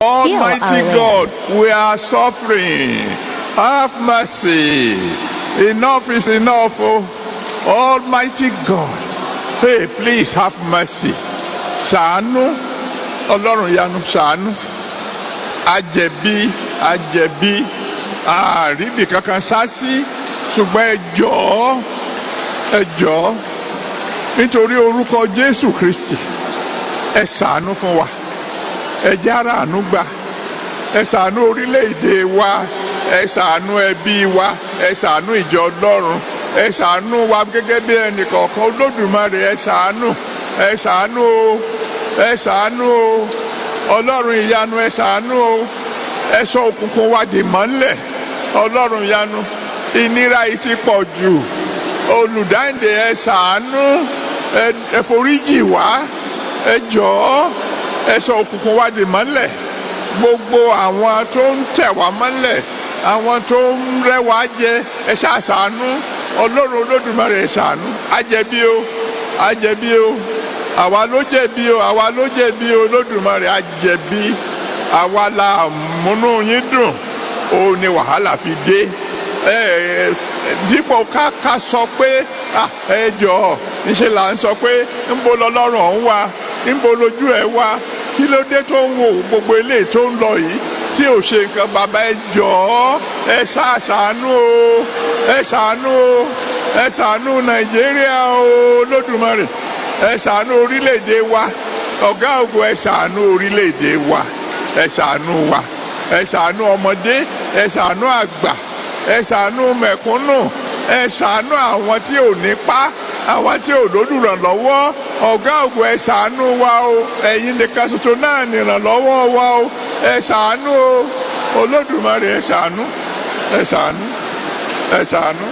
Almighty Heal our God, we are suffering. Have mercy. Enough is enough. Oh. Almighty God, hey, please have mercy. Ṣàánú, Ọlọ́run ìyanu, ṣàánú. Ajẹ̀bi, ajẹ̀bi, àríbì kankan sá sí, ṣùgbọ́n ẹ jọ̀ọ́, ẹ jọ̀ọ́, nítorí orúkọ Jésù Kristi, ẹ ṣàánú fún wa, ẹ jẹ́ á ráàánú gbà, ẹ ṣàánú orílẹ̀-èdè wa, ẹ ṣàánú ẹbí wa, ẹ ṣàánú ìjọ Ọlọ́run, ẹ ṣàánú wa gẹ́gẹ́ bí ẹnìkọ̀ọ̀kan. Olódùmarè, ẹ ṣàánú, ẹ ṣàánú o, ẹ ṣàánú o. Ọlọ́run ìyanu, ẹ ṣàánú o. Ẹ sọ òkùnkùn wa dì mọ́lẹ̀. Ọlọ́run ìyanu, ìnira yìí ti pọ̀ jù. Olùdáǹdè, ẹ ṣàánú, ẹ foríjì wá, ẹ jọ̀ọ́, ẹ sọ òkùnkùn wa dì mọ́lẹ̀. Gbogbo àwọn tó ń tẹ̀ wá mọ́lẹ̀, àwọn tó ń rẹ́ wá jẹ, ẹ ṣàṣàánú. Ọlọ́run Olódùmarè, ẹ ṣàánú. A jẹ̀bi o, a jẹ̀bi o, àwa ló jẹ̀bi o, àwa ló jẹ̀bi o. Olódùmarè, a jẹ̀bi. Àwa la múnú yín dùn, ó ní wàhálà fi dé. Ẹ ẹ dípò ká sọ pé, ẹ jọ̀ọ́, níṣẹ́ là ń sọ pé, ńbo lọ́lọ́run ọ̀hún wà? Ńbo lójú ẹ̀ wá? Kí ló dé tó ń wo gbogbo eléyìí tó ń lọ yìí tí ò ṣe nǹkan? Bàbá, ẹ jọ̀ọ́, ẹ ṣàṣàánú o, ẹ ṣàánú o, ẹ ṣàánú Nàìjíríà o. Olódùmarè, ẹ ṣàánú orílẹ̀-èdè wa. Ọ̀gá ògo, ẹ ṣàánú orílẹ̀-èdè wa, ẹ ṣàánú wa, ẹ ṣàánú ọmọdé, ẹ ṣàánú àgbà, ẹ ṣàánú mẹ̀kúnnù, ẹ ṣàánú àwọn tí ò nípa, àwọn tí ò lólùrànlọ́wọ́. Ọ̀gá ògo, ẹ ṣàánú wa o. Ẹ̀yin nìkan ṣoṣo náà nìrànlọ́wọ́ wa o. Ẹ ṣàánú o. Olódùmarè, ẹ ṣàánú, ẹ ṣàánú, ẹ ṣàánú.